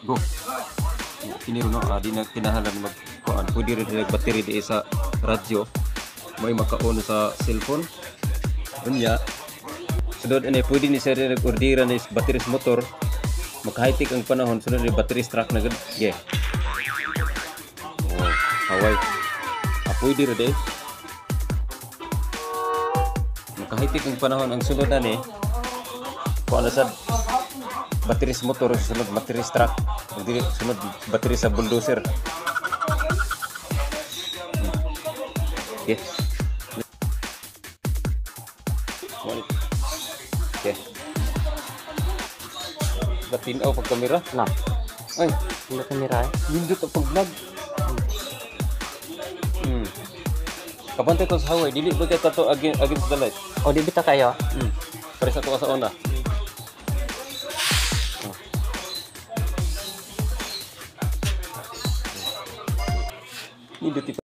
Go. Kini ro, no, di na kinahanglan mag kuan, pwede rin sila battery di sa radyo. May maka-on sa cellphone. Unya, sunod ani pwede ni sir nag-ordera ni battery sa motor. Maka-high-tech ang panahon, sunod ni battery truck na gud. Yeah. Oh, Hawaii. Ah, pwede ra de. Maka-high-tech ang panahon, ang sunod na ni kuan na sad, battery sa motor, sunod battery sa truck. Ang dili sunod battery sa bulldozer. Okay. Okay. Latinaw pag kamera. Na, Ay, hindi kamera eh. Nindot ang pag-vlog. Kabantay ko sa Hawaii, dili ba kay tato against the light? O, di bita kayo? Pare sa ko sa una. Oh. Nindot.